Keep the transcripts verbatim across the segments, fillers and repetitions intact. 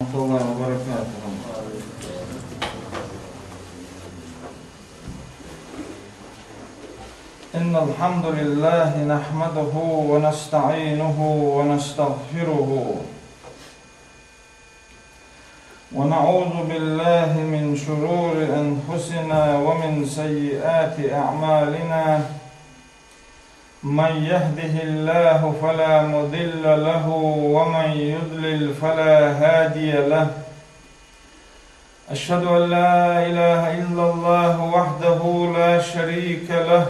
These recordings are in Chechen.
ورحمة الله وبركاته. إن الحمد لله نحمده ونستعينه ونستغفره، ونعوذ بالله من شرور أنفسنا ومن سيئات أعمالنا. من يهده الله فلا مضل له، ومن يضلل فلا هادي له. أشهد أن لا إله إلا الله وحده لا شريك له،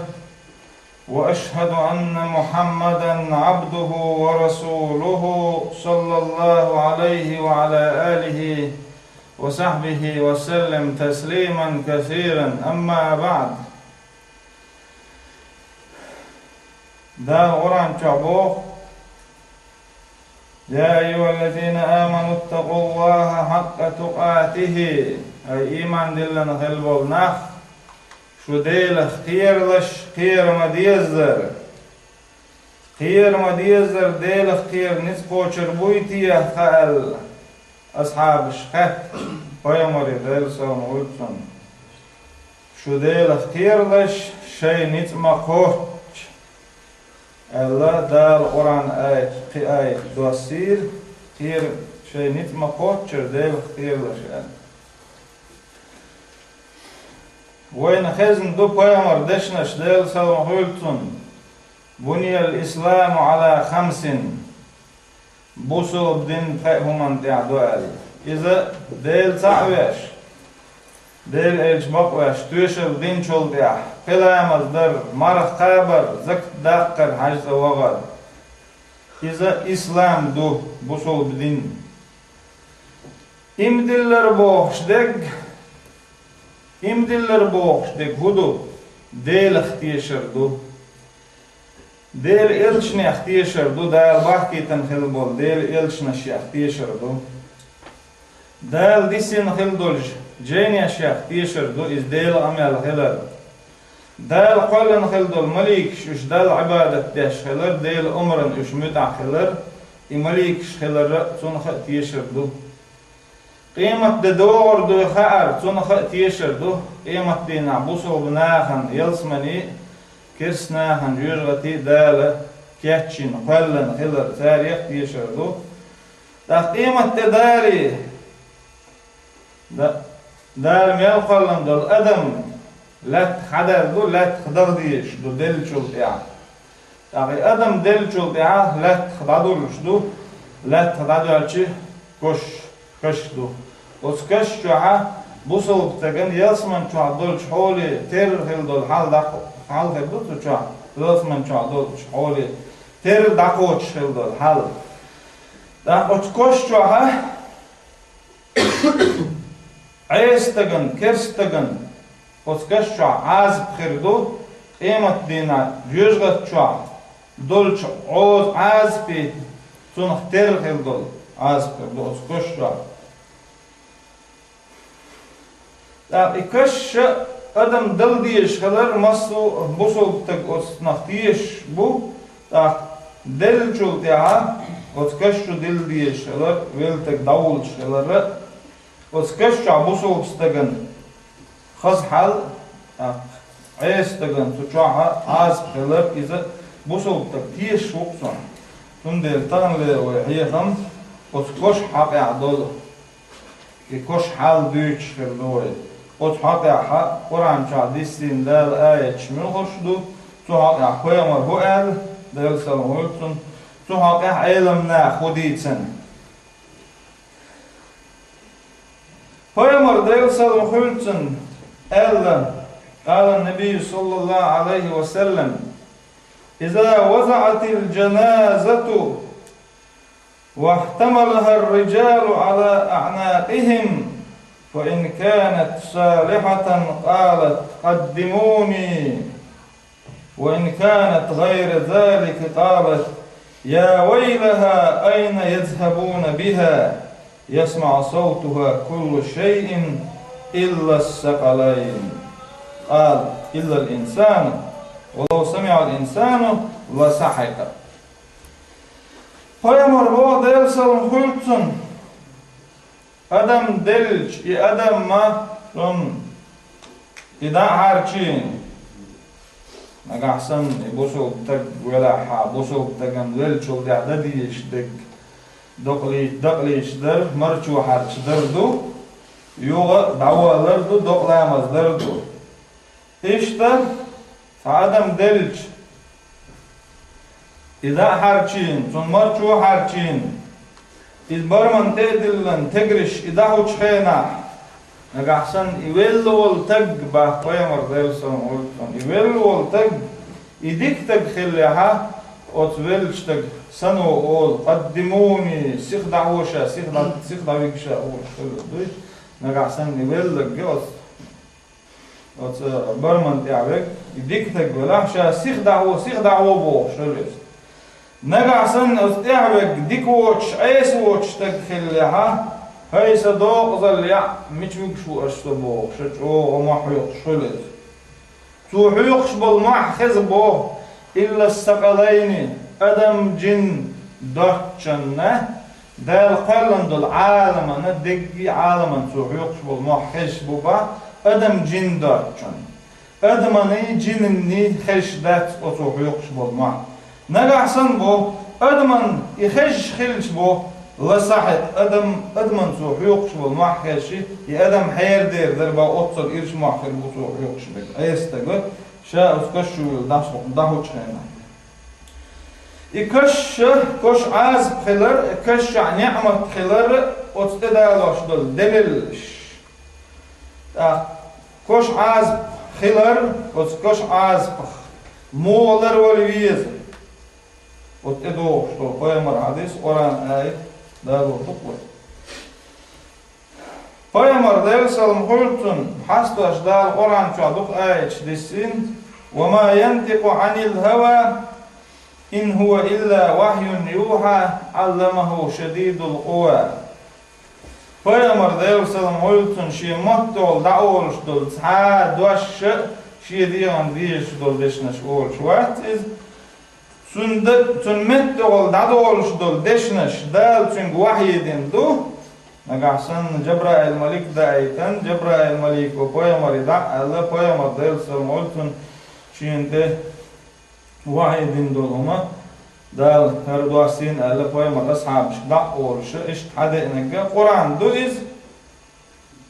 وأشهد أن محمدا عبده ورسوله، صلى الله عليه وعلى آله وصحبه وسلم تسليما كثيرا. أما بعد. Дала Къуръан чохь боху: «يا أيها الذين آمنوا اتقوا الله حق تقاته». Ай, ийман диллина хилла болу нах, шу Делах кхералаш, кхера ма деззара. Кхера ма деззара, Делах кхера ницкъ кхочур буй те, хаьа аьлла, асхьабаш хаьттича, пайхамаре, Делан салам хуьлда цунна: «Шу Делах кхералаш, шайн ницкъ ма кхоччу», аьлла, Дала Къуръан аят, кхин аят доссийра, кхера, шайн ницкъ ма кхоччура Делах кхералаш аьлла. Вайна хезна ду пайхамаран дешнаш, Делан салам хуьлда цунна: «بني الإسلام على خمس». Бусалба дин пхеа хӀуманна тӀехь ду аьлла. Иза Дела цхьаъ веш, Делан элча бакъвеш, тоьшалла динчул тӀехь, кхин ламаз дар, марха кхабар, закат даккхар, хьаьж цӀа вахар. Иза ислам ду, бусалба дин. Ийман диллар бохуш дерг, ийман диллар бохуш дерг хӀун ду? Делах тешар ду. Делан элчанех тешар ду, Дала бахкийтина хилла болу Делан элчанашех тешар ду. Дала дисина хилла долчу жайнашех тешар ду, иза Делан къамел хилар. Дала кхоьллина хилла долу маликаш, уьш Далла Ӏибадат деш хилар, Делан омрана уьш муьтӀахь хилар, и маликаш хилар а, цунах а тешар ду. Къематде догӀур дуй хаар, цунах а тешар ду, къематдийнахь бусалба нахана ялсамани а, керста нахана жоьжахати а Дала кечйина, кхоьллина хилар, царех а тешар ду. ТӀаккха къематде далий, да-, Дала мел кхоьллина долу адам лаьттах хьадаьлла ду, лаьттах даха дезаш ду деллачул тӀаьхьа. ТӀаккха и адам деллачул тӀаьхьа лаьттах дӀадуьллуш ду, лаьттах дӀадоьлча кош, каш ду. Оцу каш чохьа бусалба стагана ялсаман чохь долчу хьоле терра хилла долу хьал даккха, хьал хир ду цу чохь, ялсаман чохь долчу хьоле терра дӀакхочуш хилла долу хьал. ТӀаккха оцу кош чохьа Ӏеса стагана, керста стагана оцу каш чохь Ӏазап хир ду, къематдийнахь жоьжахати чохь долчу Ӏоза Ӏазапе цунах терра хилла долу Ӏазап хир ду оцу каш чохь. ТӀаккха и каш ша адам дала дезаш хилар, массо а бусалба стаг оцунах тешаш бу, тӀаккха деллачул тӀаьхьа оцу каш чу дилла дезаш хилар, велла стаг дӀавуллуш хилар а, оцу каш чохь бусалба стагана хаза хьал, тӀаккха Ӏеса стагана цу чохь Ӏазап хилар, иза бусалба стаг тешаш ву-кх цунах. Цундела таханлера вай хьехам оцу кош хьокъехь долу. И кош хьал дуьйцуш хир ду вай. Оцу хьокъехь Къуръан чохь дисина Дала аяташ муьлхарш ду, цу хьокъехь пайхамар хӀун аьлла, Делан салам хуьлда цунна, цу хьокъехь Ӏелам наха хӀун дийцина. Пайхамар, Делан салам хуьлда цунна, аьлла: قال النبي صلى الله عليه وسلم: إذا وضعت الجنازة واحتملها الرجال على أعناقهم، فإن كانت صالحة قالت: قدموني، وإن كانت غير ذلك قالت: يا ويلها، أين يذهبون بها؟ يسمع صوتها كل شيء إلا الثقلين. قال: إلا الإنسان، ولو سمع الإنسان لصعق. Пайхамар боху, Делан салам хуьлда цунна: Адам делча, и адам ма цунна и дӀа а хьарчийна. Нагахь санна и бусалба стаг велахь, бусалба стагана веллачул тӀехьа дан дезаш дерг дакъалий-, дакъалийча дар, марчо хьарча дар ду, юха дӀавалар ду, докъа ламаз дар ду. Иштта цхьа адам делча, и дӀа а хьарчийна, цунна марчо а хьарчийна, иза бармана тӀе а диллина, тегарш и дӀахьучу хенахь, нагахь санна и велла волу стаг, бах пайхамар, Делан салам хуьлда цунна, и велла волу стаг, и дика стаг хиллехьа, оцу веллачу стага сано олу: «Къаддимуни, сиха дӀахьо ша, сиха дӀа-, сиха дӀавига ша», олуш хилла дуй. Нагахь санна и велларг оцу Оцу бармана тӀехь верг, и дика стаг велахь, ша сиха дӀахьо, сиха дӀахьо бохуш хила иза. Нагахь санна оцу тӀехь верг дика воцуш, Ӏеса воцуш стаг хиллехьа, хӀай сан декъазалла яӀ, мича вуьгуш ву аш со бохуш, чӀогӀа мохь хьоькхуш хила иза. Цо хьоькхуш болу мохь хеза боху, илла сакъалайни, адам-жин доцчунна, Дала кхоьллина долу Ӏаламана, дегги Ӏаламана цо хьоькхуш болу мохь хезаш бу бан, адам-жин доцчунна. Адаманий, жинанний хезаш дац оцо хьоькхуш болу мохь. Нагахь санна бо, адаман и хезаш хилча бо, ла сахьикъ, адам, адаман цо хьоькхуш болу мохь хезчи, и адам хьерадер дара бан, оццул ирча мохь хир бу цо хьоькхуш берг. Ӏеса стага, ша оцу каш чу вуьлла дӀахьу-, дӀахьучу хенахь. И каш, кош Ӏазап хилар, каш чохь неӀмат хилар, оцу тӀедалош долу делилаш. ТӀаккха кош Ӏазап хилар, оцу кош Ӏазапах муха ларвала веза. Оцу тӀедогӀуш долу пайхамар хьадис, Къуръан аят далор ду-кх вай. Пайхамар, Делан салам хуьлда цунна, хьастош Дала Къуръан чохь дукха аяташ диссина: «Ва ма янтикъу Ӏанил хӀава, ин хӀува илла вахьюн юхьа, Ӏалламаху шадидул къува». Пайхамар, Делан салам хуьлда цунна, шен маттахула дӀаолуш долу цхьа а дош а шен дегӀан дезаш долу дешнаш олуш вац иза. Цунна д-, цунна меттахула дӀадолуш долу дешнаш Дала цуьнга вахьйи дина ду. Нагахь санна Жабраил-малик даийтина, Жабраил-малико пайхамаре дӀа а аьлла, пайхамар, Делан салам хуьлда цунна, шена тӀе вахьйи дина долу хӀума Дала хӀара доссийна аьлла, пайхамар асхьабашка дӀа а олуш, иштта хьадеънарг а Къуръан ду иза.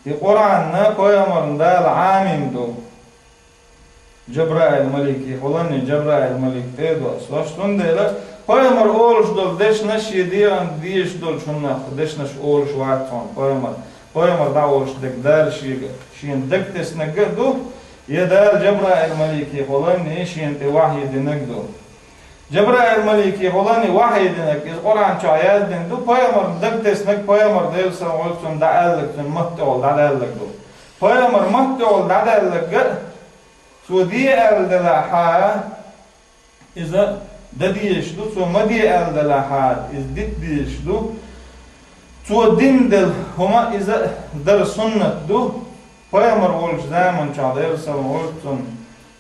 И Къуръанна пайхамарна Дала Ӏамийна ду. Жабраил-маликехула, Жабраил-малик тӀе а доссош. Цундела пайхамар олуш долу дешнаш шен дегӀан дезаш долчу хӀуманах дешнаш олуш вац хьуна пайхамар. Пайхамар дӀаолуш дерг Дала шега, шена дагатеснарг а ду, я Дала Жабраил-маликехула шена тӀе вахьйи динарг ду. Жабраил-маликехула вахьйи динарг, иза Къуръан чохь яздина ду, пайхамарна дагатеснарг, пайхамар, Делан салам хуьлда цунна, дӀааьлларг, цуьнан маттахула дӀадаьлларг ду. Пайхамар маттахула дӀадаьлларг а, цо де аьлла делахь а, иза дан дезаш ду, цо ма де аьлла делахь а, иза дита дезаш ду. Цо дина делла хӀума иза дар суннат ду. Пайхамар волчу заманчохь, Делан салам хуьлда цунна,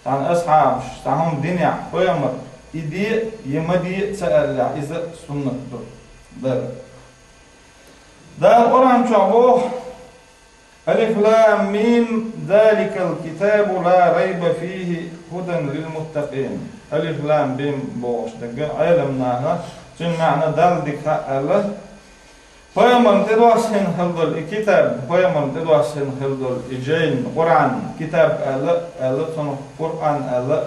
цхьана асхьабаш цхьа хӀума динехь, пайхамар и де а, я ма де а ца аьллехь, иза суннат ду дар. Дала Къуръан чохь боху: «Алиф лам мим, заликал китабу ла райба фихи, худан лил муттакъин». Алиф лам мим бохуш дерг а Ӏеламнаха, цуьнан маьӀна Далла дика хаьа аьлла. Пайхамарна тӀедоссийна хилла долу и китаб, пайхамарна тӀедоссийна хилла долу и жайна, Къуръан, китаб аьлла, аьлла цунах, Къуръан аьлла,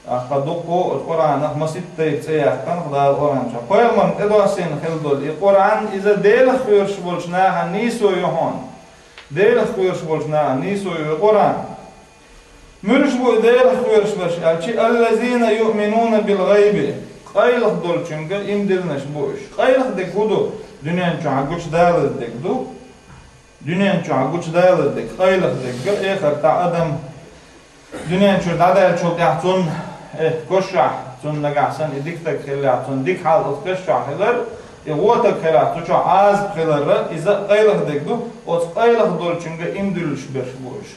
тӀаккха дуккха а оцу Къуръанах маситтайгӀа цӀе яьккхина Дала Къуръан чохь. Пайхамарна тӀедоссийна хилла долу и Къуръан, иза Делах кхоьруш болчу нахана нийсо ю хьуна. Делах кхоьруш болчу нахана нийсо ю и Къуръан. Муьлш бу и Делах кхоьруш берш аьлчи, «Аллазина юъминуна бил гӀайби», къайлаха долчуьнга иман диллинарш бу уьш. Къайлаха дерг хӀун ду? Дуьнен чохь гучудалаза дерг ду. Дуьнен чохь гучудалаза дерг, къайлаха дерг, эхартахь адам дуьнен чуьра дӀадаьллачул тӀаьхьа цунна, э, кошахь, цунна нагахь санна и дика стаг хиллехь, цунна дика хьал оцу кошахь хилар, и вон стаг хилахь, цу чохь Ӏазап хилар, иза къайлаха дерг ду, оцу къайлаха долчуьнга иман диллуш берш бу уьш.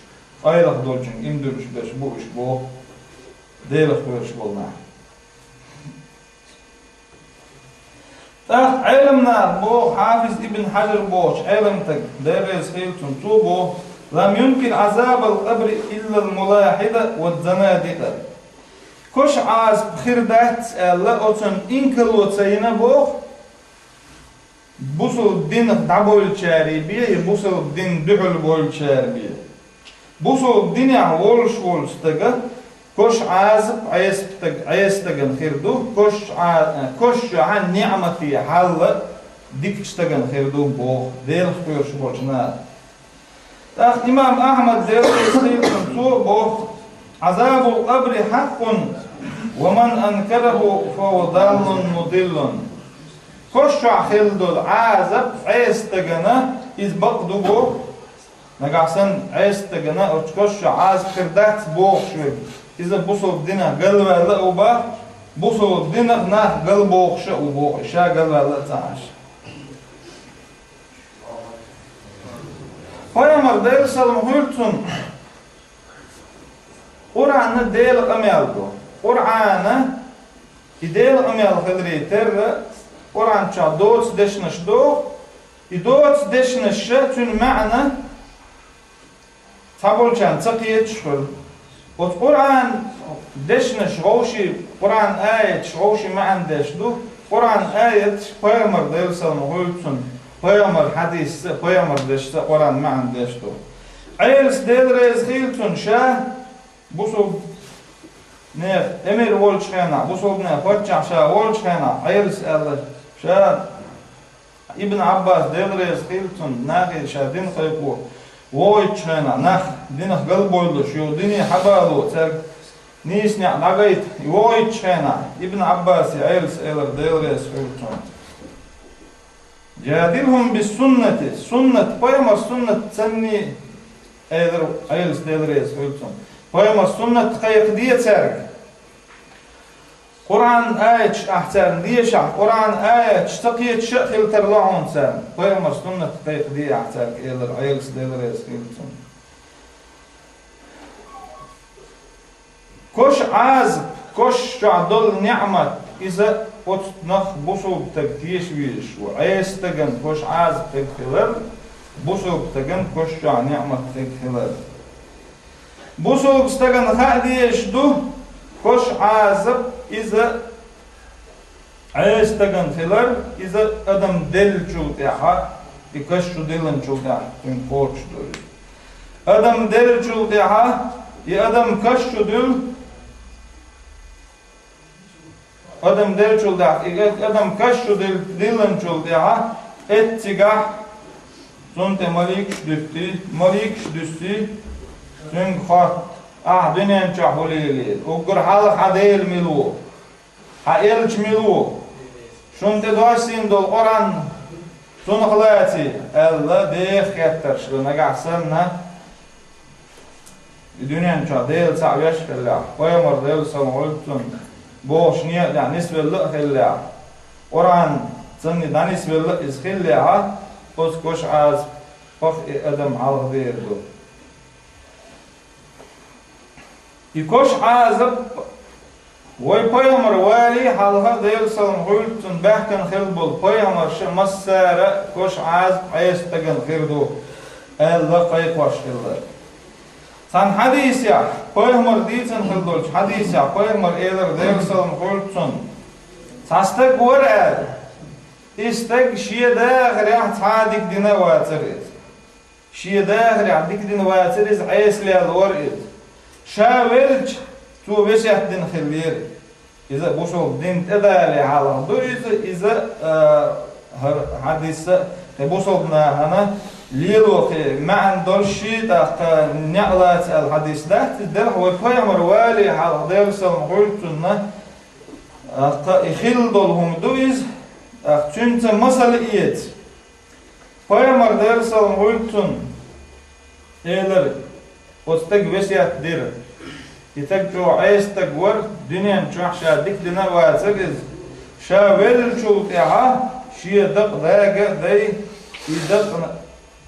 Къайлаха долчуьнга иман диллуш берш бу уьш боху Делах кхоьруш болу нах. ТӀаккха Ӏеламнаха боху, Хьафиз Ибн Хьаджар бохучу Ӏеламстага, Дела реза хуьлда цунна, цо боху: «Лам юнкир Ӏазабал къабри иллал мулахьида ва занадикъа». Коша Ӏазап хир дац аьлла, оцунна инкарло ца йина боху, бусалба динах дӀабевллачарех бен, я бусалба динна дуьхьал болчарех бен. Бусалба динехь волуш волчу стага коша Ӏазап Ӏеса стаг-, Ӏеса стагана хир ду, коша Ӏа-, коша чохь неӀмате хьал дикачу стагана хир ду боху, Делах кхоьруш болчу наха. ТӀаккха имам Ахьмад, Дела реза хуьлда цунна, цо а боху: «Ӏазабул къабри хьакъун, ва ман анкараху, фа хува даллун мудиллун». Коша чохь хилла долу Ӏазап Ӏеса стагана иза бакъ ду боху. Нагахь санна Ӏеса стагана оцу коша чохь Ӏазап хир дац бохуш верг, иза бусалба динах галваьлла а ву боху, бусалба динах нах галбохуш а ву боху, и ша галваьлла а ца Ӏаш. Пайхамар, Делан салам хуьлда цунна, Къуръан Делан къамел ду. Къуръан, и Делан къамел хиларе терра, Къуръан чохь доцу дешнаш доху, и доцу дешнаш, цуьнан маьӀна цхьаболчарна ца кхеташ хуьлу. Оцу Къуръан дешнаш вовший, Къуръан аяташ вовший маьӀна деш ду. Къуръан аяташ пайхамар, Делан салам хуьлда цунна, пайхамар хьадисца а, пайхамар дешца а Къуръан маьӀна деш ду. Ӏелас, Дела реза хуьлда цунна, ша бусалба нехан эмир волчу хенахь, бусалба нехан паччахь ша волчу хенахь, Ӏелас аьлла, ша Ибн Ӏаббас, Дела реза хуьлда цунна, нахе ша дин кхайкхо вогӀуьйтучу хенахь, нах динах галбевлларш, юха дине хьабало цаьрга нийса некъ дӀагайта вогӀуьйтучу хенахь, Ибн Ӏаббасе Ӏелас элира, Дела реза хуьлда цунна: «Джадилхум бис-суннати», суннат, пайхамар суннат санний, элира Ӏелас, Дела реза хуьлда цунна. Пайхамар суннат кхайкхаде цаьрга. Къуръан аяташ ахь царна дешахь, Къуръан аяташ ца кхеташ а хила тарло хьуна царна. Пайхамар суннат кхайкхаде ахь цаьрга, элира Ӏелас, Дела реза хуьлда цунна. Коша Ӏазап, коша чохь долу неӀмат, иза оцу нах, бусалба стаг теша везаш ву. Ӏеса стагана коша Ӏазап хир хилар, бусалба стагана коша чохь неӀмат хир хилар. Бусалба стагана хаа дезаш ду, коша Ӏазап, иза Ӏеса стагана хилар, иза адам деллачул тӀаьхьа, и каш чу диллинчул тӀаьхьа цуьнга кхочуш ду иза. Адам деллачул тӀаьхьа, и адам каш чу дуьллу, адам деллачул тӀаьхьа, и адам каш чу дил-, диллинчул тӀаьхьа, эццигахь цунна тӀе маликаш дуьстий, маликаш дуьстий, цуьнга хотту: «Ахь дуьнен чохь хӀун лелийра? Уггар хьалха хьан Дела мила ву? Хьан элча мила ву? Шуна тӀе доссийна долу Къуръан цунах лаций?» аьлла, деха хеттарш ду нагахь санна, и дуьнен чохь Дела цхьаъ веш а хиллехь, пайхамар, Делан салам хуьлда цунна, бохуш некъа тӀехь нисвелла а хиллехь, Къуръан санний дӀанисвелла а иза хиллехь, оцу коша Ӏазапах и адам хьалха дер ду. И коша Ӏазап вай пайхамар валий хьалха, Делан салам хуьлда цунна, баьхкина хилла болу пайхамарша массара а коша Ӏазап Ӏеса стагана хир ду, аьлла кхайкхош хилла. Цхьана хьадисехь, пайхамар дийцина хилла долчу хьадисехь, пайхамар элира, Делан салам хуьлда цунна: «Цхьа стаг вара», – аьлла, «и стаг шен дахарехь цхьа а дика дина а вацара иза». Шен дахарехь дика дина вацара иза, Ӏеса лелла вара иза. Ша велча, цо весет дина хиллера. Иза бусалба дин тӀедале хьалха ду иза, иза, а, хӀара хьадис а, кхин бусалба нахана лело кхин маьӀна долуш ший, тӀаккха некъ лаца аьлла хьадис дац иза. Делахь вай пайхамар вале хьалха, Делан салам хуьлда цунна, тӀаккха и хилла долу хӀума ду иза, тӀаккха цуьнца масал эца. Пайхамар, Делан салам хуьлда цунна, элира, оцу стага весет дира. И стаг чӀогӀа Ӏеса стаг вара, дуьнен чохь ша дика дина а вацара иза. Ша веллачул тӀаьхьа шен дакъа дага а дай, и дакъа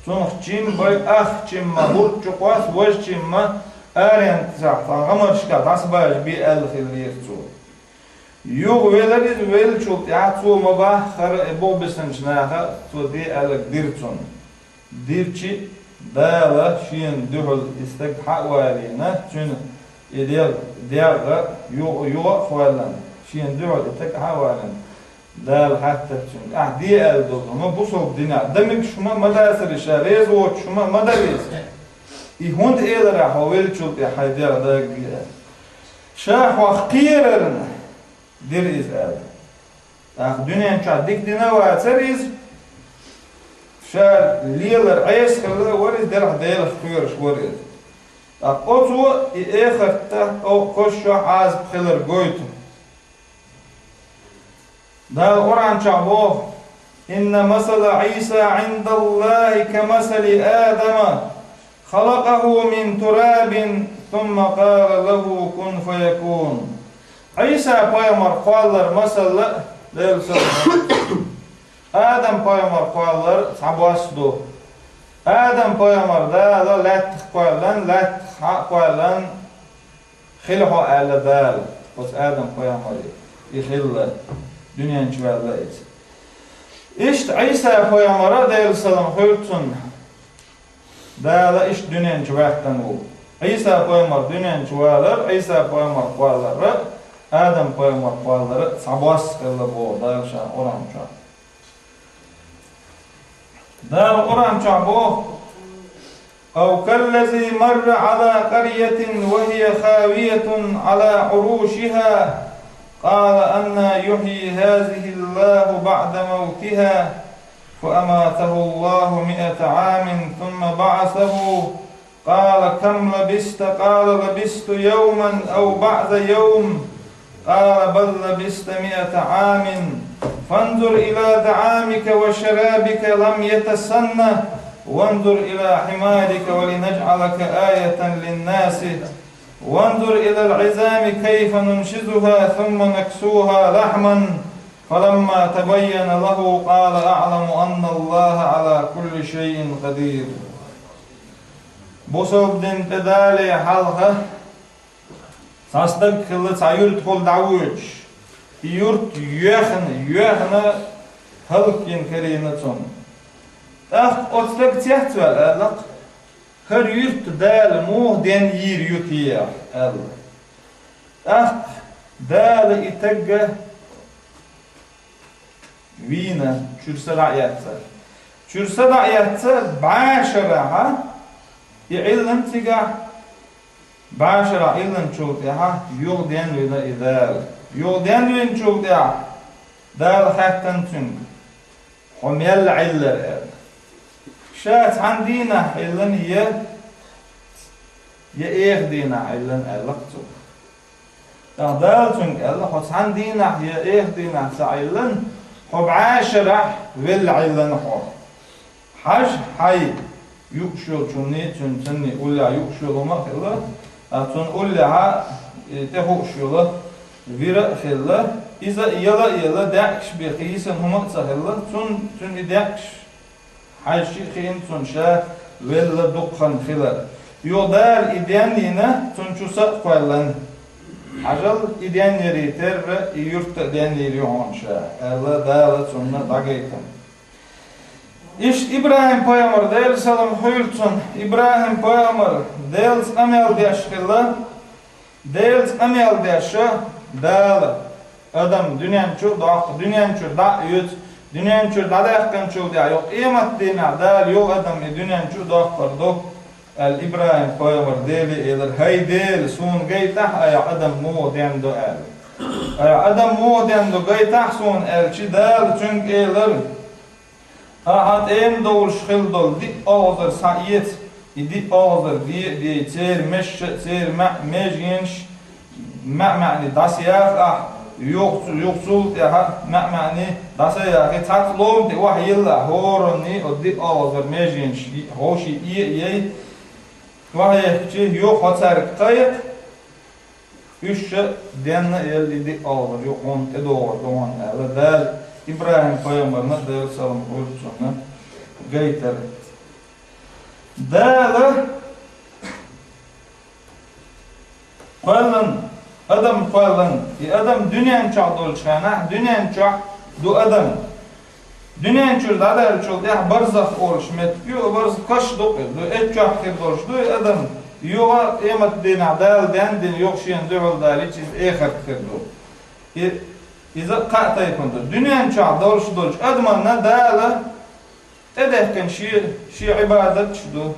цунах чим бай, ах чимма хӀурд чу кхосса, важа чимма аренца цхьана гӀамаршкахь дӀасабажа бе аьлла хиллера цо. Юха велар иза, веллачул тӀаьхьа цо ма баххара, э, бухбисанчу наха цо де аьлларг дира цунна. Дирчи Дала шена дуьхьал и стаг хьа а валийна, цуьнан и дегӀ, дегӀ а юха, юха а кхоьллина, шена дуьхьал и стаг хьа а валийна, Дала хаьттар цуьнга: «Ахь де аьлла долу хӀума бусалба динехь дан мегаш хӀума а ма дацара, ша реза воцуш хӀума а ма дара иза. И хӀунда элира хьо веллачул тӀаьхьа хьайн дегӀ дагге?» Ша хьох кхерарна дира иза аьлла. ТӀаккха дуьнен чохь дика дина а вацара иза, ша лелар Ӏеса хилла а вара иза, делахь Делах кхоьруш вара иза. ТӀаккха оцо и эхартта, о, кхозчохь Ӏазап хилар гойту. Дала Къуръан чохь боху: «Инна масала Ӏийса Ӏиндаллахи ка масали Адама, халакъаху мин турабин, сумма къала лаху кун фаякун». Ӏийса пайхамар кхоллар масалла а Делан салам. Адам пайхамар кхоллар цхьа бос ду. Адам пайхамар Дала лаьттах кхоьллан, лаьттах хьа а кхоьллан, хила хьо аьлла Дала, оцу Адам пайхамаре, и хилла, дуьнен чу ваьлла иза. Иштта Ӏийса пайхамар а, Делан салам хуьлда цунна, Дала иштта дуьнен чу ваьккхина ву. Ӏийса пайхамар дуьнен чу валар, Ӏийса пайхамар кхоллар а, Адам пайхамар кхоллар а цхьа бос хилла боху Дала Ша Къуръан чохь. Дала Къуръан чохь боху: «Ау каллази марра Ӏала къарьятин ва хия хавиятун Ӏала Ӏурушиха, къала анна юхьйи хазихиллаху баъда мавтиха, фа аматахуллаху миата Ӏамин, сумма баъасаху, къала кам лабиста, къала лабисту явман ау баъда явм». قال بل لبثت مائة عام فانظر إلى طعامك وشرابك لم يتسنه وانظر إلى حمارك ولنجعلك آية للناس وانظر إلى العظام كيف ننشزها ثم نكسوها لحما فلما تبين له قال أعلم أن الله على كل شيء قدير. Бусалба дин тӀе дале хьалха цхьа стаг хилла цхьа юьртахула дӀавоьдуш. И юрт йоьхна, йоьхна, хӀаллакйина карийна цунна. ТӀаккха оцу стага цецваьлла аьлла-кх: «ХӀара юрт Дала муха денйийр ю те?» – аьлла. ТӀаккха Дала и стаг вийна, чуьра са дӀа а эцна. Чуьра са дӀа а эцна, бӀе шарахь и Ӏиллина цигахь, бӀе шарахь Ӏиллинчул тӀаьхьа юха денвина и Дала. Юха денвинчул тӀаьхьа Дала хаьттина цуьнга: «Хьо мел Ӏиллира?» – аьлла. «Ша цхьана дийнахь Ӏиллина я, я эха дийнахь Ӏиллина», – аьлла-кх цо. ТӀаккха Дала цуьнга аьлла: «Хьо цхьана дийнахь я эха дийнахь ца Ӏиллина, хьо бӀе шарахь велла Ӏиллина хьо. Хьажа, хьайн юуш йолчунний, цуьнан цунний уллехь юуш йолу хӀума а хилла, а цунна уллехьа, э, тӀехууш йолу вира а хилла, иза а яла а елла, даьӀахкаш бен йисина хӀума а ца хилла, цунна, цуьнан и даьӀахкаш хьаьжча а хиъна цунна ша велла дукха хан хилар. Юха Дала и денйина, цунна чу са а кхоьллина. Хьажал, и денйарий терра, и юрт а денйийр ю хьуна ша», – аьлла, Дала цунна дӀагайтина. Иштта ИбрахӀим-пайхамар, Делан салам хуьлда цунна, ИбрахӀим-пайхамар Делаца къамел деш хилла, Делаца къамел деш, Дала, адам дуьнен чу а доккху, дуьнен чуьра дӀа а оьцу, дуьнен чуьра дӀадаьккхинчул тӀаьхьа юха къематдийнахь Дала юха адам и дуьнен чу а доккхур ду, аьлла, ИбрахӀим-пайхамар Деле элира: «ХӀай Дела, суна гайтахьа, айхьа адам муха денду», – аьлла. «Айхьа адам муха денду гайтахьа суна», – аьлча, Дала цуьнга элира: «Ахьа тӀема довлуш хилла долу диъ олхазар схьаэца, и диъ олхазар де а дей, церан мешаш а, церан маьӀ-, меженаш, маьӀ-маьӀни дӀасаяха ахьа, юха цу-, юха цул тӀаьхьа маьӀ-маьӀни дӀасаяхи, цхьацца ломан тӀе охьайилла ахьа, хӀоранний оцу диъ олхазар меженаш ховший е а ей, охьаяхкича, юха хьо цаьрга кхайкха». Уьш ша денна а елла, и диъ олхазар юха хьуна тӀедогӀур ду хьуна, аьлла, Дала ИбрахӀим-пайхамарна, Делан салам хуьлда цунна, гайтира. Дала кхоьллина Адам кхоьллина. И адам дуьнен чохь долчу хенахь, дуьнен чохь ду адам. Дуьнен чуьра дӀадаьллачул тӀаьхьа барзах олуш меттиг ю, барзах каш ду кхуьнан, ду, эццахь хир долуш ду и адам. Юха къематдийнахь Дала денна дина, юха шена дуьхьал далийча иза эхарт хир ду. И, иза кхаа тайпана ду. Дуьнен чохь долуш долчу адамна Дала тӀедехкина шен, шен Ӏибадаташ ду.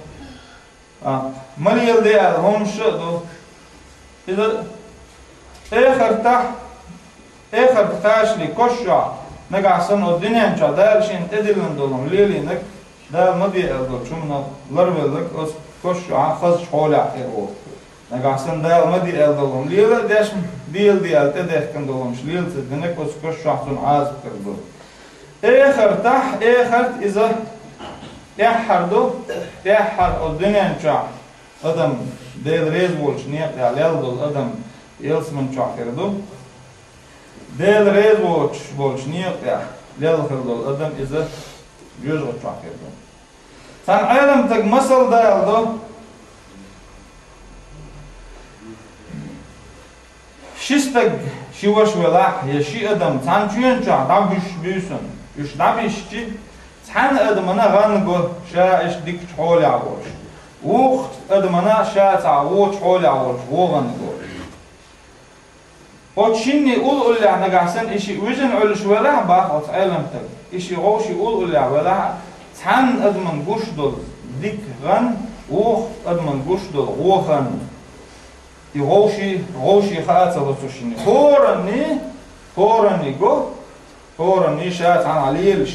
А, ма леладе аьлла, хӀуманаш а ду. Иза эхартахь, эхарта кхачале кошчохь, нагахь санна оцу дуьнен чохь Дала шена тӀедиллина долу хӀума лелийнарг, Дала ма де аьлла долчу хӀуманах ларвелларг оцу кошчохь хазачу хьолехь хир ву. Нагахь санна Дала ма де аьлла долу хӀума лела а деш, леладе аьлла тӀедехкина долу хӀуманаш лела ца динарг оцу кошчохь цунна Ӏазап хир ду. Эхартахь, эхарт иза тӀаьххьара ду, тӀаьххьара оцу дуьнен чохь адам, Дела реза волчу некъа тӀехь лелла долу адам ялсаман чохь хир ду. Дела реза воцуш болчу некъа тӀехь лелла хир долу адам иза жоьжахати чохь хир ду. Цхьана Ӏеламстага масал даладо: ши стаг, ши ваша велахь, я ши адам цхьана чоьна чохь дӀабуьссуш буьйсанна, уьш дӀабисчи, цхьана адамна гӀан го, ша иштта дикачу хьолехь волуш, вукху адамна ша цхьа вочу хьолехь волуш, вон гӀан го. Оцу шинна уллуллехь нагахь санна и шиъ вижина Ӏуьллуш велахь, бах оцу Ӏеламстага, и шиъ вовшийн уллуллехь велахь, цхьанна адамна гуш долу дика гӀан, вукху адамна гуш долу вон гӀан. И вовшийн, вовшийн хаа ца ло цу шинна. ХӀоранний, хӀоранний го, хӀоранний ша цхьаьна лелаш,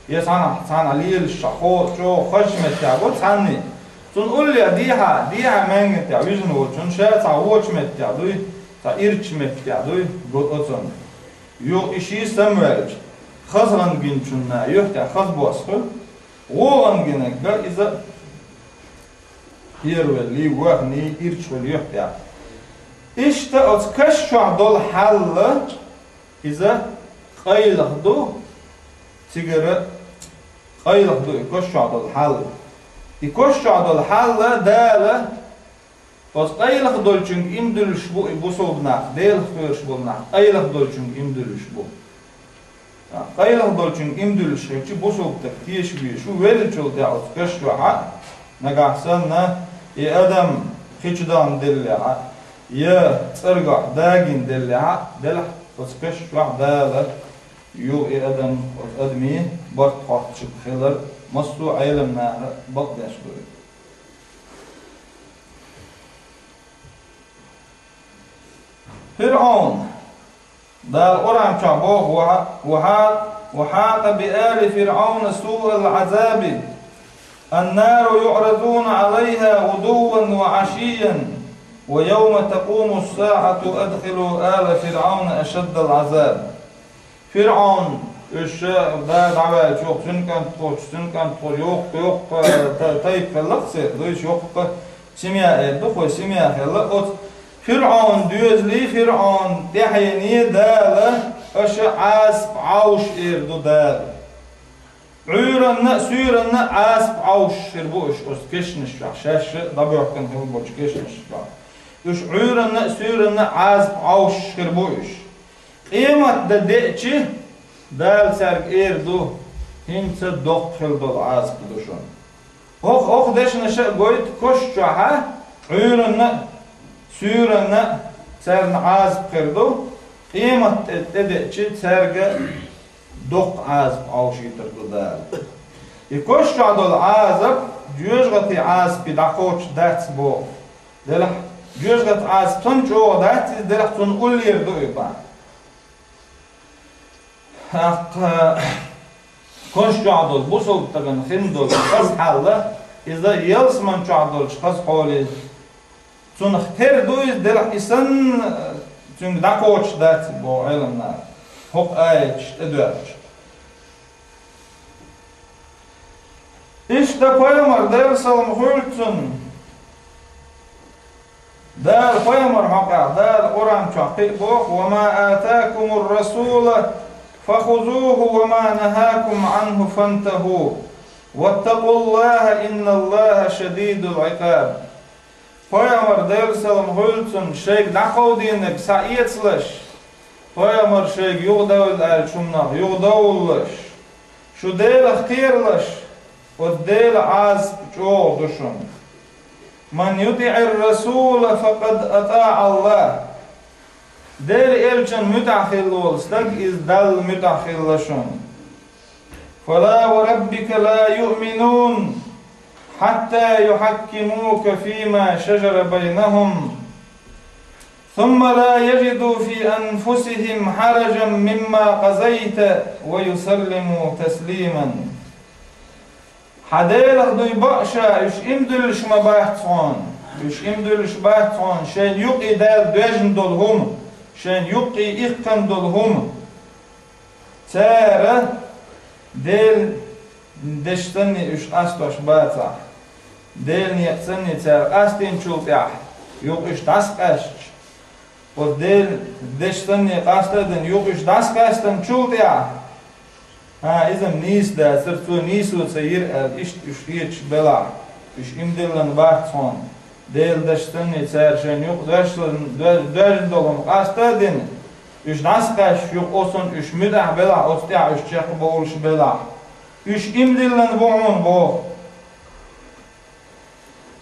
я цхьаьна, цхьаьна лелаш, ша хӀора чӀогӀа хазачу меттехь го цхьанний. Цунна улле дехьа, дехьа маьнган тӀехь вижина волчунна ша цхьа вочу меттехь дуй, цхьа ирчу меттехь дуй, го оцунна. Юха и шиъ самаваьлча, хаза гӀан гинчунна юьхь тӀехь хаза бос хуьлу, вон гӀан гинарг го иза кхеравеллий, вахний, ирча хуьлу юьхь тӀехь. Иштта оцу каш чохь долу хьал, иза къайлаха ду, цигара къайлаха ду и каш чохь долу хьал. И каш чохь долу хьал Дала, оцу къайлаха долчуьнга иман дуьллуш бу и бусалба нах, Делах кхоьруш болу нах, къайлаха долчуьнга иман дуьллуш бу. Къайлаха долчуьнга иман дуьллуш хилча, бусалба стаг тешаш везаш ву, веллачул тӀаьхьа оцу каш чохь а, нагахь санна, и адам хи чу дан деллехь а, я цӀергахь дагийна деллехь а, делахь оцу каш чохь Дала, юха и адам оцу адамийн барт хоттуш хилар массо а Ӏеламнаха бакъдеш ду. ФирӀаун. Дала Къуръан чохь боху: «وحاق، وحاق بآل فرعون سوء العذاب، النار يعرضون عليها غدوا وعشيا ويوم تقوم الساعة أدخلوا آل فرعون أشد العذاب». ФирӀаун, уьш ша да дӀаваьллачохь, цуьнан кӀантхочуьнан кӀантхо, йоккха, йоккха та-, тайпа хилла-кх церан, дуьйцу йоккха семья эр ду, кхо семья хилла. Оцу ФирӀаун доьзале, ФирӀаун тӀаьхьене Дала аша Ӏазап Ӏовша эр ду Дала. Ӏуьйранна а, суьйранна а Ӏазап Ӏовшуш хир бу уьш оцу кешнаш чохь, шаьш дӀабоьхкина хилла болчу кешнаш чохь. Уьш Ӏуьйранна а, суьйранна а Ӏазап Ӏовшуш хир бу уьш. Къематде деъча, Дала цаьрга эр ду: «ХӀинца доккха хила долу Ӏазап ду шуна». ХӀокху, хӀокху дешнаша а гойту каш чохь а, Ӏуьйранна а, суьйранна а царна Ӏазап хир ду, къематде тӀедеъча цаьрга доккха Ӏазап Ӏовшуьйтур ду Дала. И каш чохь долу Ӏазап жоьжахатин Ӏазапе дӀакхочуш дац боху. Делахь жоьжахатин Ӏазап санна чӀогӀа дац иза, делахь цунна уллера ду и бан. ТӀаккха каш чохь долу бусалба стагана хин долу хаза хьал, иза ялсаман чохь долчу хаза хьоле, цунах тера ду иза, делахь и санна цуьнга дӀакхочуш дац боху Ӏеламнаха, хӀокху аяташ тӀедоьлхуш. Иштта пайхамар, Делан салам хуьлда цунна, Дала пайхамар хьокъехь, Дала Къуръан чохь кхин а боху: «وما آتاكم الرسول فخذوه وما نهاكم عنه فانتهوا واتقوا الله إن الله شديد العقاب». Пайхамар, Делан салам хуьлда цунна, шайга дӀакховдийнарг схьаэцалаш, пайхамар шайга юхадовла аьллачу хӀуманах юхадовлалаш, шу Делах кхералаш, оцу Делан Ӏазап чӀогӀа ду шуна. «من يطع الرسول فقد أطاع الله». Делан элчан муьтӀахь хилла волу стаг, иза Далла муьтӀахь хилла шуна. «فلا وربك لا يؤمنون حتى يحكموك فيما شجر بينهم ثم لا يجدوا في أنفسهم حرجا مما قضيت ويسلموا تسليما». Хьан Делах дуй баа ша, уьш иман дуьллуш ма бац хьуна, уьш иман дуьллуш бац хьуна, шайна юккъе Дала доьжна долу хӀума, шайна юккъе иккхина долу хӀума. Цара Делан дешца санна уьш къастош бацахь, Делан некъаца санна цара къастийначул тӀаьхьа, юха уьш дӀасакъаьстича, оцу Делан дешца санна къаста а дина, юха уьш дӀасакъаьстинчул тӀаьхьа, хӀа, иза-м нийса дацара, цо нийсо ца йира аьлла, иштта уьш хеташ белахь, уьш иман диллина бац хьуна, Делан дешца санна цара шайна юккъе доьжна, доьжна долу хӀума къаста а дина, уьш дӀасакъаьстича, юха оцунна уьш муьтӀахь белахь, оцу тӀехь уьш чекхбовлуш белахь, уьш иман диллина бу хьуна боху.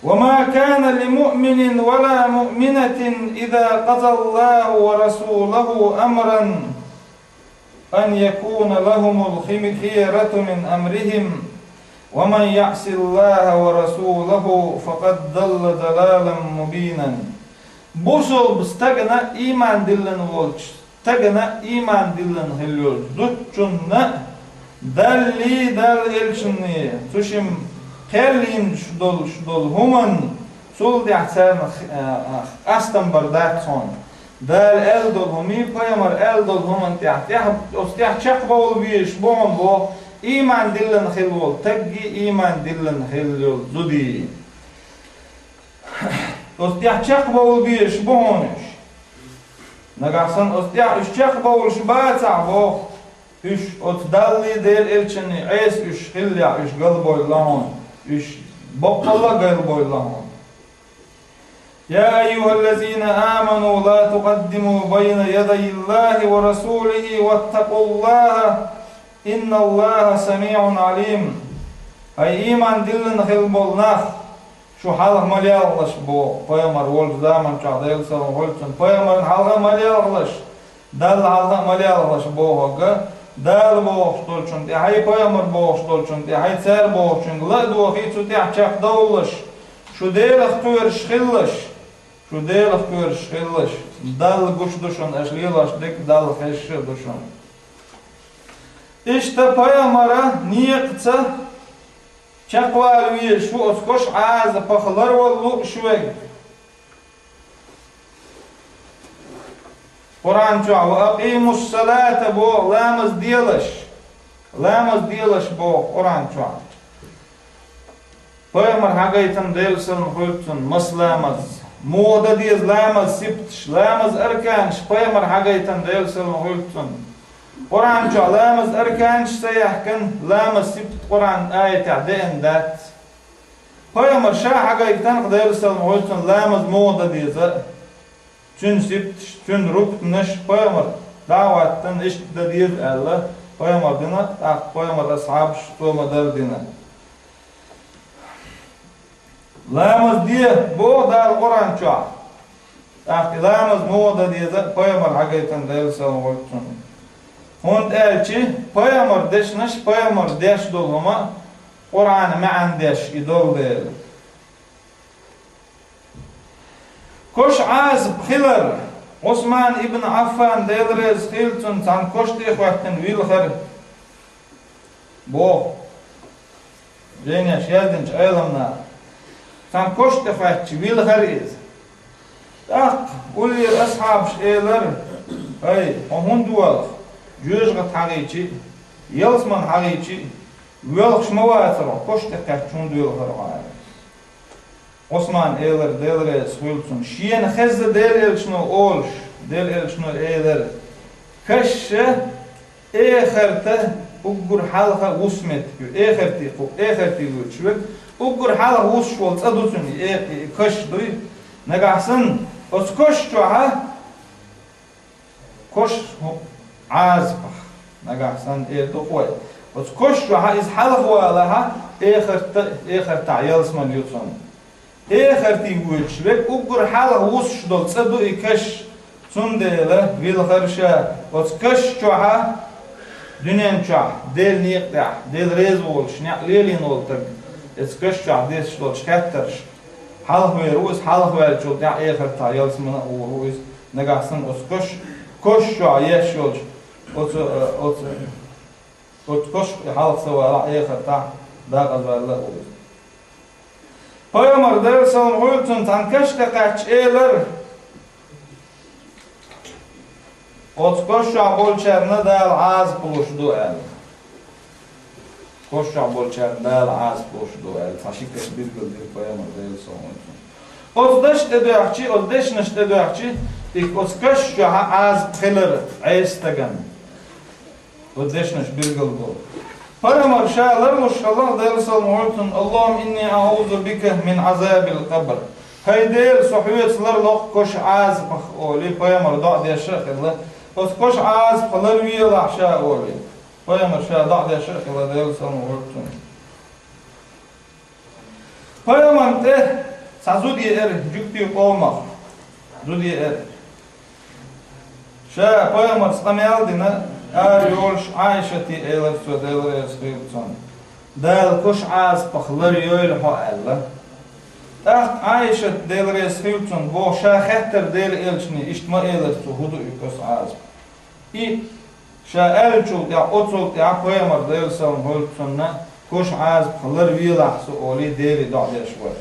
«وما كان لمؤمن ولا مؤمنة إذا قضى الله ورسوله أمرا أن يكون لهم الخيرة من أمرهم ومن يعص الله ورسوله فقد ضل ضلالا مبينا». Бусалба стагана, иман диллина волчу стагана, иман диллина хилла йолчу зудчунна Даллий, Далла элчанний, цу шимма кхел йинчу долуш долу хӀуманна, цул тӀаьхьа царна, а, а, къастам бар дац хьуна. Дала аьлла долу хӀумий, пайхамар аьлла долу хӀуманна тӀехь, тӀехь, оцу тӀехь чекхбовла везаш бу хьуна боху, иман диллина хилла волу стаггий, иман диллина хилла йолу зудий. Оцу тӀехь чекхбовла безаш бу хьуна уьш. Нагахь санна оцу тӀехь уьш чекхбовлуш бацахь боху, уьш оцу Даллий, Делан элчанний Ӏеса уьш хиллехь, уьш галбойла хьуна, уьш боккъалла а галбойла хьуна. «يا أيها الذين آمنوا لا تقدموا بين يدي الله ورسوله واتقوا الله إن الله سميع عليم». Хьай иман диллина хилла болу нах, шу хьалха ма лелхалаш боху, пайхамар волчу заман чохь Делан салам хуьлда цунна, пайхамарна хьалха ма лелхалаш, Далла хьалха ма лелхалаш бохург, Дала бохуш долчунна тӀе, хьай пайхамар бохуш долчунна тӀе, хьай цара бохучуьнга ла а дохий, цу тӀехь чекхдовлалаш, шу Делах кхоьруш хилалаш, шу Делах кхоьруш хилалаш, Далла гуш ду шуна, аша лелош дерг Далла хезаш а ду шуна. Иштта пайхамара некъаца чекхвала везаш ву оцу Кошан Ӏазапах ларвала лууш верг. Къуръан чохь: «وأقيموا الصلاة», боху, ламаз делаш. Ламаз делаш боху Къуръан чохь. Пайхамар хьагайтина, Делан салам хуьлда цунна, маса ламаз, муха дан деза ламаз сибташ, ламаз арканаш пайхамар хьагайтина, Делан салам хуьлда цунна. Къуръан чохь ламаз арканаш ца яхкина, ламаз сибат Къуръан аятехь деана дац. Пайхамар ша хьагайтина, Делан салам хуьлда цунна, ламаз муха дан деза, цуьнан сибташ, цуьнан рукнаш, пайхамар дӀа а хӀоттина, иштта дан деза аьлла, пайхамар дина, тӀаккха пайхамар асхьабаш цо ма-дарра дина. Ламаз де, боху Дала Къуръан чохь. ТӀаккха и ламаз муха дан деза, пайхамар хьагайтина, Делан салам хуьлда цунна. ХӀунда аьлча пайхамар дешнаш, пайхамар деш долу хӀума Къуръан маьӀна деш и долу дела. Кош Ӏазап хилар, Ӏусман ибн Ӏаффан, Дела реза хилла цунна, цхьана кош тӀе а хӀоьттина вилхара. Боху, жайнеш яздинчу Ӏеламнаха, цхьана кош тӀе хоьттича вилхара иза. ТӀаккха уллера асхьабаш элара: «Ай, хьо хӀунда воьлху? Жоьжахати хьагӀийчи, ялсамани хьагӀийчи, воьлхуш ма вацара хьо, кош тӀе кхаьчча хӀунда воьлхура хьо?» Ӏусман элар, Дела реза хуьлда цунна, шена хезна Делан элчано олуш, Делан элчано элар: «Каш эхарта уггар хьалха вусметтиг ю, эхарте кху, эхарте воьдуш верг, уггар хьалха вуссуш волу цӀа ду цуьнан, э, э, каш дуй». Нагахь санна оцу коша чохьа, коша хӀу-, Ӏазапах, нагахь санна эр ду-кх вай, оцу коша чохьа иза хьалха валахь, эхарта, эхартахь ялсамани ю цунна. Эхартий воьдуш верг уггар хьалха вуссуш долу цӀа ду и каш, цундела вилхара ша оцу каш чохьа, дуьнен чохь, Делан некъа тӀехь, Дела реза волуш, некъ лелийна волу стаг, оцу каш чохь деш долчу хаттарш хьалхавер ву иза, хьалхаваьллачул тӀаьхьа эхартахь ялсамани а гӀур ву иза, нагахь санна оцу кош-, коша чохь еш йолчу оцу, э, оцу, оцу коша хьалха ца валахь, эхартахь декъаза ваьлла а ву иза. Пайхамар, Делан салам хуьлда цунна, цхьана каш тӀе кхаьчча элира: «Оцу коша чохь болчарна Дала Ӏазап луш ду», — аьлла. «Коша чохь болчарна Дала Ӏазап луш ду», — аьлла, цхьа ши каш билгал дира Пайхамар, Делан салам хуьлда цунна. Оцу дашна тӀе доьхча, оцу дешнаш тӀе доьхча, и оцу каш чохь Ӏазап хилар Ӏеса стагана. Оцу дешнаш билгал ду. Пайхамар ша ларлуш хилла, Делан салам хуьлда цунна: «Аллахумма инни аӀузу бика мин Ӏазабил къабр». «ХӀай Дела, со хьоьца ларло-кх коша Ӏазапах», — олий, Пайхамар доӀа деш а хилла. «Оцу коша Ӏазапах ларвелахь ша», — олий, Пайхамар ша доӀа деш а хилла, Делан салам хуьлда цунна. Пайхамарна тӀе цхьа зуда еара жуьгтийн къомах. Зуда еара. Ша Пайхамарца къамел а дина, ара йолуш Ӏайшате элира цо, Дела реза хуьлда цунна: «Дала коша Ӏазапах ларйойла хьо», — аьлла. ТӀаккха Ӏайшата, Дела реза хуьлда цунна, боху, ша хаьттира Делан элчане, иштта ма элира цо, хӀун ду и коша Ӏазап. И ша аьллачул тӀаьхьа, оцул тӀаьхьа Пайхамар, Делан салам хуьлда цунна, коша Ӏазапах ларвелахь со олий, Деле доӀа деш вара.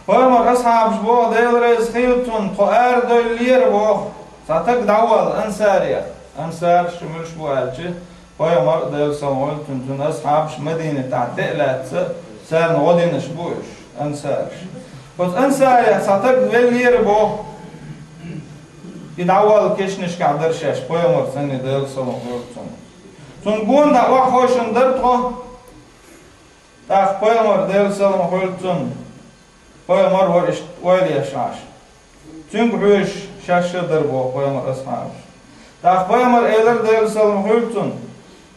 Пайхамар асхьабаш боху, Дела реза хуьлда цунна, тхо арадевллера боху, цхьа стаг дӀаволла ансарех. Ансараш муьлш бу аьлча, Пайхамар, Делан салам хуьлда цунна, цуьнан асхьабаш Мадинатахь де а лаьцна, царна гӀо динарш бу уьш, ансараш. Оцу ансарех цхьа стаг веллера боху, и дӀаволла кешнашкахь дара шаьш, Пайхамар санна, Делан салам хуьлда цунна. Цунна гонаха охьахевшина дара тхо. ТӀаккха Пайхамар, Делан салам хуьлда цунна, Пайхамар вара иштта ойла еш Ӏаш. Цуьнга хьоьжуш шаьш а дара боху Пайхамаран асхьабаш. ТӀаккха Пайхамар элира, Делан салам хуьлда цунна: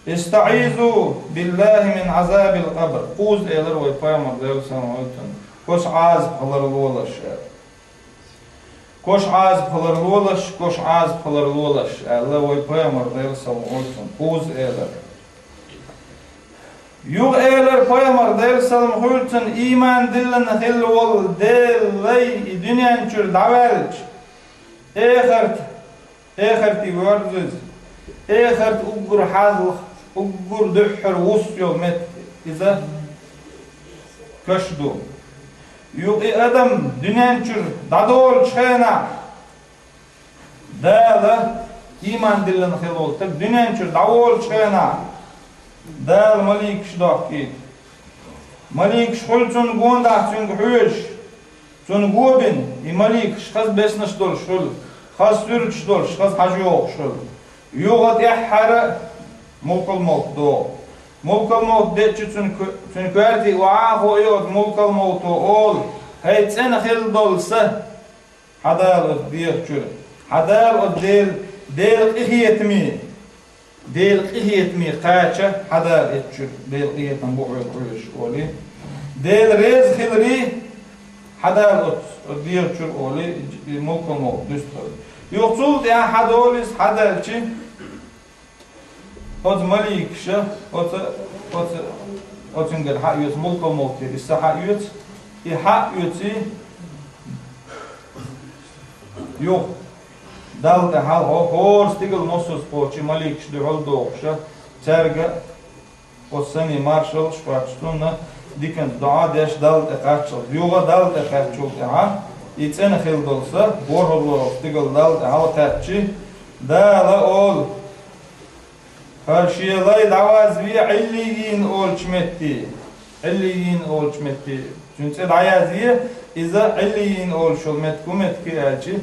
«ИстаӀизу биллахӀи мин Ӏазабил къабр». Кхузза элира вай Пайхамар, Делан салам хуьлда цунна, коша Ӏазапах ларлолаш аьлла. «Коша Ӏазапах ларлолаш, коша Ӏазапах ларлолаш», — аьлла вай Пайхамар, Делан салам хуьлда цунна, кхузза элира. Юха элира Пайхамар, Делан салам хуьлда цунна, ийман диллина хилла волу Делан лай и дуьнен чуьра дӀаваьлча, эхарта, эхартий воьрзу иза, эхарта уггар хьалха, уггар дуьххьара вуссуш йолу меттиг иза каш ду. Юха и адам дуьнен чуьра дӀадолучу хенахь, Дала, ийман диллина хилла волу стаг дуьнен чуьра дӀаволучу хенахь, Дала маликаш дохкийта. Маликаш хуьлу цунна гонаха, цуьнга хьоьжуш, цунна го бина, и маликаш хаза беснаш долуш хуьлу, хаза суьрташ долуш, хаза хьажа йогӀуш хуьлу. Юха тӀаьххьара мулкал мовт догӀу. Мулкал мовт деъча цуьнан ко-, цуьнан коьрте охьа а хо и оцу мулкал мовто олу: «ХӀай цӀена хилла долу са, хьадала оцу дегӀа чуьра, хьадала оцу Дела, Делан къинхетаме, Делан къинхетаме кхача, хьадала оцу чуьра, Делан къинхетам бу хьоьга хьоьжуш», — олий. Дела реза хиларий, хьадала оцу, оцу дегӀа чуьра олий, и мулкал мовт дуьстург. Юха цул тӀаьхьа хьадолу иза, хьадаьлча, оцу маликаша, оцу, оцу, оцуьнгара хьаоьцу, мулкал мовтера и са хьаоьцу, и хьаоьций, юха Далла тӀе хьалха хӀора стигала массаза кхочий маликаш дуьхьал дохуша, цаьрга оцу сане маршаллаш хоттуш, цунна диканца доӀа деш, Далла тӀе кхаччалц. Юха Далла тӀе кхаьччул тӀаьхьа, и цӀена хилла долу са, ворхӀалгӀа стигала Далла тӀе хьалакхаьччий, Дала олу: «ХӀара шен лай дӀавазве Ӏиллийин олучу метте». Ӏиллийин олучу метте. Цуьнан цӀе дӀаязъе, иза Ӏиллийин олуш йолу меттиг хӀун меттиг аьлча,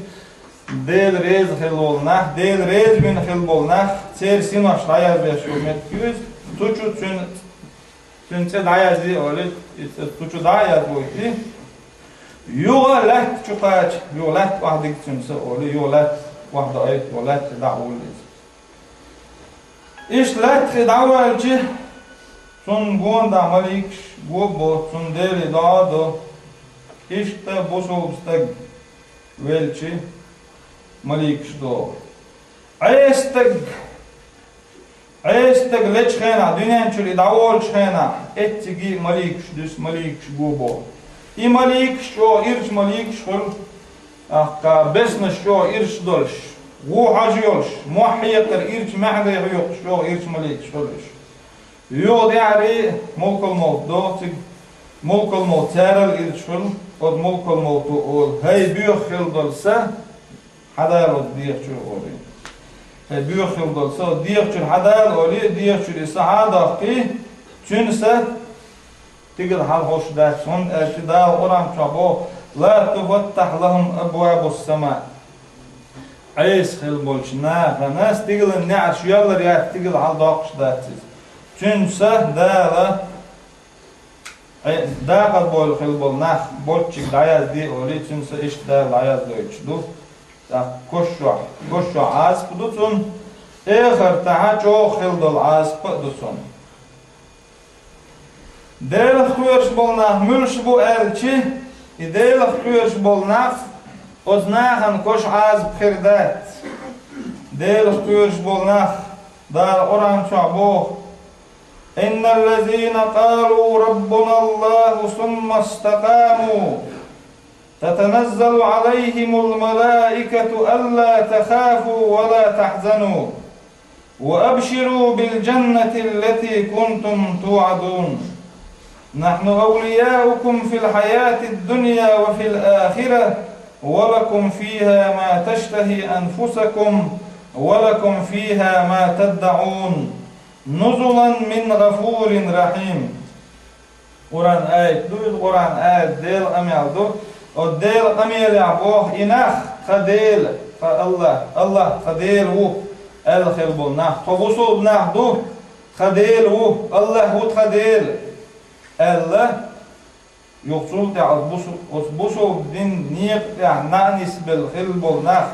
Дела реза хилла волу нах, Дела реза вина хилла болу нах, церан синош дӀаязвеш йолу меттиг ю иза. Цу чу цуьнан Цуьнан цӀе дӀаязде олий, и цӀе цу чу дӀа а яздойтий. Юха лаьтта чу кхача, юха лаьтта охьадига цуьнан са олий, юха лаьтта охьадоуьйту, юха лаьтта дӀа а воллу иза. Иштта лаьтта хи дӀавоьлча, цунна гонах маликаш го а бо, цунна Деле доӀа а до. Иштта бусалба стаг велча, маликаш догӀу. Ӏеса стаг, Ӏеса стаг лечу хенахь, дуьнен чуьра и дӀаволучу хенахь, эцциге а маликаш дуьсу, маликаш го а бо. И маликаш чӀогӀа ирча маликаш хуьлу, тӀаккха беснаш чӀогӀа ирча долуш, вон хьожа йолуш, мохь хьекхар ирча маьхьарий хьоькхуш чӀогӀа ирча маликаш хуьлу уьш. Юха тӀаьхьарий мулкал мовт догӀу цига, мулкал мовт царал ирча хуьлу, оцу мулкал мовто олу: «ХӀай боьха хилла долу са, хьадала оцу дегӀа чуьра», олий. «ХӀай боьха хилла долу са, оцу дегӀа чуьра хьадала», олий, дегӀа чуьра и са хьа а доккхий, цуьнан са стигала хьалахош дац, хӀунда аьлча Дала Къуръан чохь боху: «Ла туфаттахь лахум абвабус сама». Ӏеса хилла болчу нахана стигалан неӀарш йоьллар яц, стигала хьаладоккхуш дац иза. Цуьнан са Дала, Ӏе-, дакъа бойла хилла болу нах болччига дӀаязде олий, цуьнан са иштта Дала дӀаяздойтуш ду. ТӀаккха кошчохь, кошчохь Ӏазап ду цунна, эхартахь чӀогӀа хилла долу Ӏазап а ду цунна. Делах кхоьруш болу нах муьлш бу аьлча, и Делах кхоьруш болу нах, оцу нахана коша Ӏазап хир дац. Делах кхоьруш болу нах, Дала Къуръан чохь боху: «Инналлазина къалу раббуналлаху сумма стакъаму, татаназзалу Ӏалайхимул малаикату алла тахафу ва ла тахзану». وأبشروا بالجنة التي كنتم توعدون. نحن أولياؤكم في الحياة الدنيا وفي الآخرة، ولكم فيها ما تشتهي أنفسكم، ولكم فيها ما تدعون. نزلا من غفور رحيم. Къуръан аят ду иза, Къуръан аят Делан къамел ду. Оцу Делан къамелехь боху и нах: «Тхан Дела, тхан АллахӀ, АллахӀ тхан Дела ву», аьлла хилла болу нах. Тхо бусалба нах ду, тхан Дела ву, АллахӀ ву тхан Дела, аьлла, юха цул тӀаьхьа оцу бусу-, оцу бусалба дин некъа тӀехь нисбелла хилла болу нах.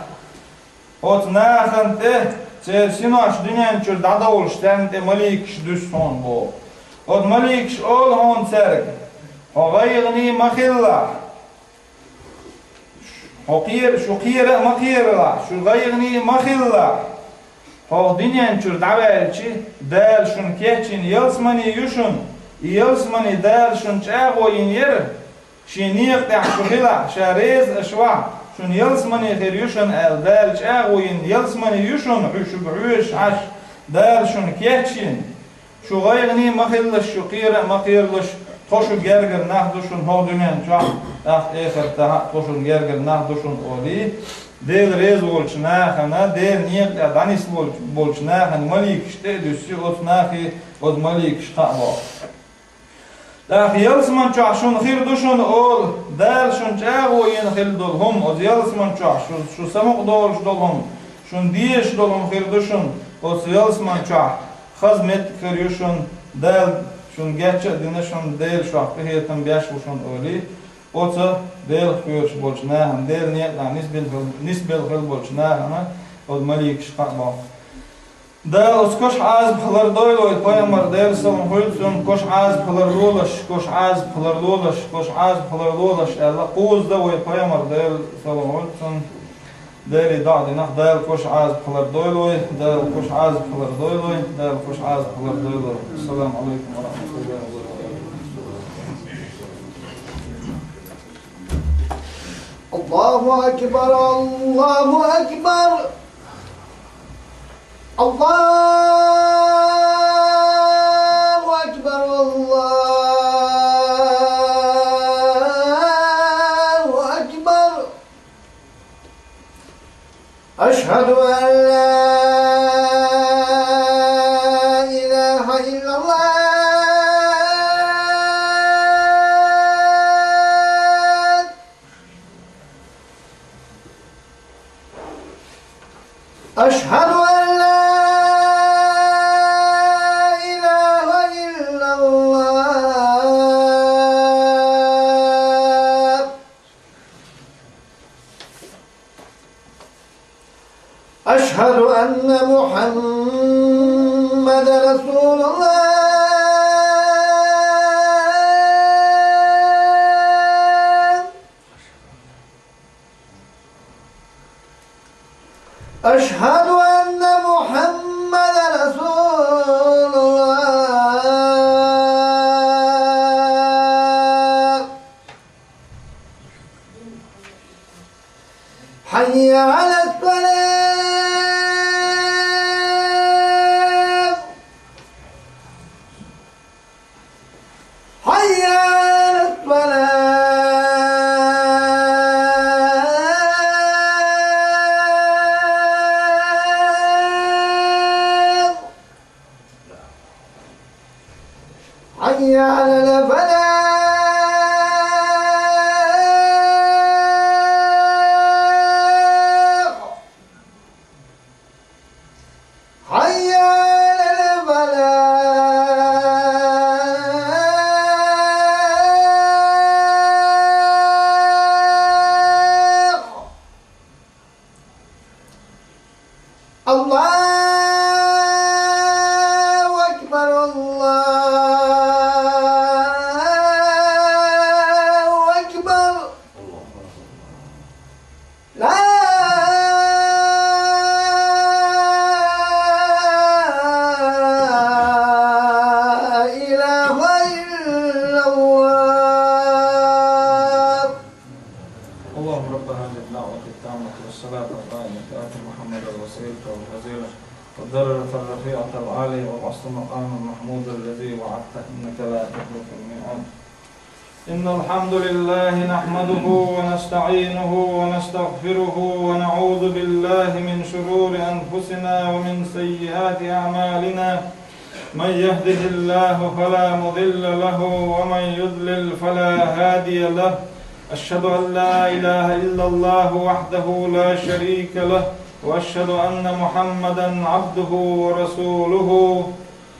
Оцу нахана тӀе церан синош дуьнен чуьра дӀадовлуш, царна тӀе маликаш дуьсу хьуна боху. Оцу маликаш олу хьуна цаьрга: «Хьо гӀайгӀане ма хилалахь, хьо кхера, шу кхера а ма кхералахь, шу гӀайгӀане а ма хилалахь. Хьо дуьнен чуьра дӀаваьлча, Дала шуна кечйина ялсамани ю шуна, и ялсамани Дала шуна чӀагӀо йина яра». Шен некъа тӀехь шу хилахь, ша реза аша вахь, шуна ялсамани хир ю шуна аьлла, Дала чӀагӀо йина ялсамани ю шуна, хьуьш шуьга хьоьжуш Ӏаш, Дала шуна кечйина. Шу гӀайгӀане ма хилалаш, шу кхера а ма кхералаш, тхо шун гергара нах ду шуна хӀокху дуьнен чохь, тӀаккха эхартахь а тхо шун гергара нах ду шуна олий, Дела реза волчу нахана, Делан некъа тӀехь дӀанисболчу, болчу нахана маликаш тӀе а дуьсу, оцу нахе оцу маликаш кхаъ боху. ТӀаккха ялсаман чохь шуна хир ду шуна олу, Дала шуна чӀагӀо йина хилла долу хӀума, оцу ялсаман чохь шу, шу самукъадолуш долу хӀума, шуна дезаш долу хӀума хир ду шуна, оцу ялсаман чохь хаза меттиг хир ю шуна, Дала шуна гечча а дина шуна, Дела шух къинхетам беш ву шуна олий, оцу Делах кхоьруш болчу нахана, Делан некъа тӀехь нисбелла хил-, нисбелла хилла болчу нахана оцу маликаш кхаъ боху. Дала оцу коша Ӏазапах лардойла вай, пайхамар Делан салам хуьлда цунна, коша Ӏазапах лардолаш, коша Ӏазапах лардолаш, коша Ӏазапах лардолаш аьлла, кхузза вай пайхамар Делан салам хуьлда цунна. Деле доӀа динарх Дала коша Ӏазапах лардойла вай, Дала коша Ӏазапах лардойла вай, Дала коша Ӏазапах лардойла вай. Ассаламу алайкум ва рахматуллахи ва баракатух. الله أكبر، الله أكبر. الله أكبر، الله أكبر. أشهد أن لا إله إلا الله. أشهد أن لا إله إلا الله. أن محمد رسول الله. أشهد أن محمد رسول الله. حي على الصلاة. حي على الصلاة. حي على الفلاح. حي على الفلاح. الله أكبر، الله أكبر. لا إله إلا الله. اللهم رب هذه الدعوة التامة والصلاة القائمة، آت محمدا الوسيلة والفضيلة والدرجة الرفيعة العالية وابعثه مقاما محمودا الذي وعدته إنك لا تخلف الميعاد. إن الحمد لله نحمده ونستعينه ونستغفره ونعوذ بالله من شرور أنفسنا ومن سيئات أعمالنا. من يهده الله فلا مضل له ومن يضلل فلا هادي له. أشهد أن لا إله إلا الله وحده لا شريك له، وأشهد أن محمدا عبده ورسوله،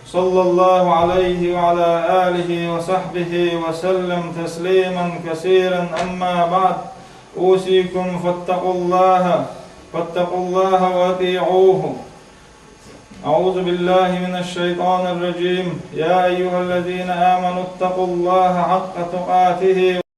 صلى الله عليه وعلى آله وصحبه وسلم تسليما كثيرا. أما بعد، أوصيكم فاتقوا الله، فاتقوا الله وأطيعوه. أعوذ بالله من الشيطان الرجيم. يا أيها الذين آمنوا اتقوا الله حق تقاته